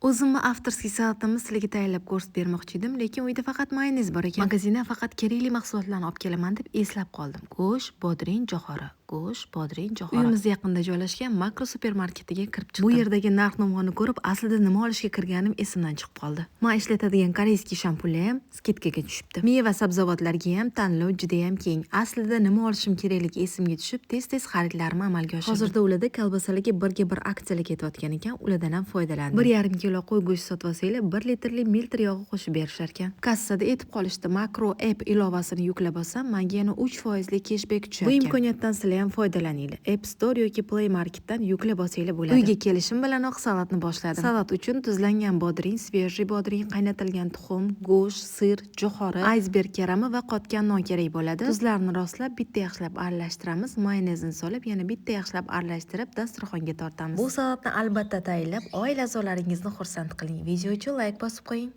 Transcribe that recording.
O'zimni авторский salatimni sizlarga tayyorlab ko'rsatib bermoqchi edim, lekin uyda faqat mayonez bor ekan. Magazindan faqat kerakli mahsulotlarni olib kelaman deb eslab qoldim. Go'sht, bodring, jo'xori. Go'sht, bodring, jo'xori. Uyimiz yaqinida joylashgan Makro supermarketiga kirib chiqdim. Bu yerdagi narx-navoni ko'rib, aslida nima olishga kirganim esimdan chiqib qoldi. Men ishlatadigan корейский shampunlar ham скидка ga tushibdi. Meva sabzavotlarga ham tanlov juda ham keng. Aslida nima olishim kerakligi esimga tushib, tez-tez xaridlarimni amalga oshirdim. Hozirda ularda kolbasalarga birga bir aksiyalar ketayotgan ekan, ulardan ham foydalandim. 1,5 kilo qo'y go'shti sotib olsanglar, 1 litrli milter yog'i qo'shib berishar ekan. Kassada aytib qolishdi, Makro app ilovasini yuklab olsam, menga yana 3 foizli keshbek tushar ekan. Bu imkoniyatdan sizlar ham foydalaninglar. App Store yoki Play Marketdan yuklab olsanglar bo'ladi. Uyga kelishim bilanoq salatni boshladim. Salat uchun tuzlangan bodring, свежий bodring, qaynatilgan tuxum, go'sht, сыр, jo'xori, aysberg karami va qotgan non kerak bo'ladi. Tuzlarni rostlab, bitta yaxshilab aralashtiramiz, mayonezni solib, yana bitta yaxshilab aralashtirib, dasturxonga tortamiz. Bu salatni albatta tayyorlab, oila a'zolaringizni xursand qiling. Video uchun layk bosib qo'ying.